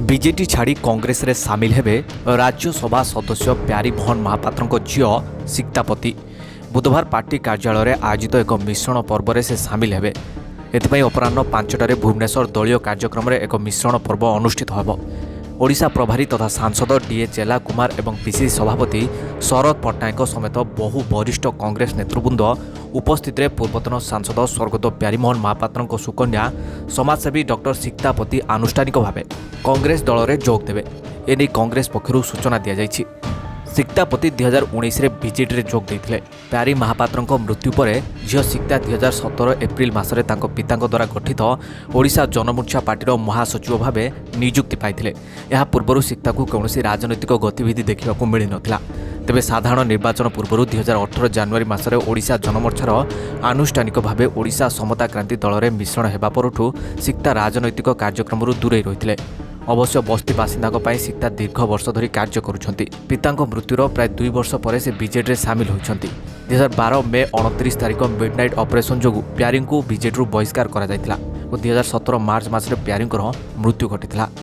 BJD ଛାଡ଼ି କଂଗ୍ରେସରେ ସାମିଲ ହେବେ ରାଜ୍ୟସଭା ସଦସ୍ୟ ପ୍ୟାରୀମୋହନ ମହାପାତ୍ରଙ୍କ ଝିଅ ସିକ୍ତାପତି। ବୁଧବାର ପାର୍ଟି କାର୍ଯ୍ୟାଳୟରେ ଆୟୋଜିତ ଏକ ମିଶ୍ରଣ ପର୍ବରେ ସେ ସାମିଲ ହେବେ। ଏଥିପାଇଁ ଅପରାହ୍ନ 5ଟାରେ ଭୁବନେଶ୍ୱର ଦଳୀୟ କାର୍ଯ୍ୟକ୍ରମରେ ଏକ ମିଶ୍ରଣ ପର୍ବ ଅନୁଷ୍ଠିତ ହେବ। ଓଡ଼ିଶା ପ୍ରଭାରୀ ତଥା ସାଂସଦ ଡିଏ ଚେଲା କୁମାର ଏବଂ ପିସିସି ସଭାପତି ଶରତ ପଟ୍ଟନାୟକଙ୍କ ସମେତ ବହୁ ବରିଷ୍ଠ କଂଗ୍ରେସ ନେତୃବୃନ୍ଦ ଉପସ୍ଥିତିରେ ପୂର୍ବତନ ସାଂସଦ ସ୍ୱର୍ଗତ ପ୍ୟାରୀମୋହନ ମହାପାତ୍ରଙ୍କ ସୁକନ୍ୟା ସମାଜସେବୀ ଡକ୍ଟର ସିକ୍ତାପତି ଆନୁଷ୍ଠାନିକ ଭାବେ କଂଗ୍ରେସ ଦଳରେ ଯୋଗ ଦେବେ। ଏନେଇ କଂଗ୍ରେସ ପକ୍ଷରୁ ସୂଚନା ଦିଆଯାଇଛି। ସିକ୍ତାପତି 2019ରେ ବିଜେଡିରେ ଯୋଗ ଦେଇଥିଲେ। ପ୍ୟାରୀ ମହାପାତ୍ରଙ୍କ ମୃତ୍ୟୁ ପରେ ଝିଅ ସିକ୍ତା 2017 ଏପ୍ରିଲ ମାସରେ ତାଙ୍କ ପିତାଙ୍କ ଦ୍ୱାରା ଗଠିତ ଓଡ଼ିଶା ଜନମୋର୍ଚ୍ଚା ପାର୍ଟିର ମହାସଚିବ ଭାବେ ନିଯୁକ୍ତି ପାଇଥିଲେ। ଏହା ପୂର୍ବରୁ ସିକ୍ତାକୁ କୌଣସି ରାଜନୈତିକ ଗତିବିଧି ଦେଖିବାକୁ ମିଳିନଥିଲା। ତେବେ ସାଧାରଣ ନିର୍ବାଚନ ପୂର୍ବରୁ 2018 ଜାନୁଆରୀ ମାସରେ ଓଡ଼ିଶା ଜନମୋର୍ଚ୍ଚାର ଆନୁଷ୍ଠାନିକ ଭାବେ ଓଡ଼ିଶା ସମତା କ୍ରାନ୍ତି ଦଳରେ ମିଶ୍ରଣ ହେବା ପରଠୁ ସିକ୍ତା ରାଜନୈତିକ କାର୍ଯ୍ୟକ୍ରମରୁ ଦୂରେଇ ରହିଥିଲେ। ଅବଶ୍ୟ ବସ୍ତି ବାସିନ୍ଦାଙ୍କ ପାଇଁ ସିକ୍ତା ଦୀର୍ଘ ବର୍ଷ ଧରି କାର୍ଯ୍ୟ କରୁଛନ୍ତି। ପିତାଙ୍କ ମୃତ୍ୟୁର ପ୍ରାୟ 2 ବର୍ଷ ପରେ ସେ ବିଜେଡିରେ ସାମିଲ ହୋଇଛନ୍ତି। 2012 ମେ 29 ତାରିଖ ମିଡ୍ ନାଇଟ୍ ଅପରେସନ୍ ଯୋଗୁଁ ପ୍ୟାରୀଙ୍କୁ ବିଜେଡିରୁ ବହିଷ୍କାର କରାଯାଇଥିଲା ଓ 2017 ମାର୍ଚ୍ଚ ମାସରେ ପ୍ୟାରୀଙ୍କର ମୃତ୍ୟୁ ଘଟିଥିଲା।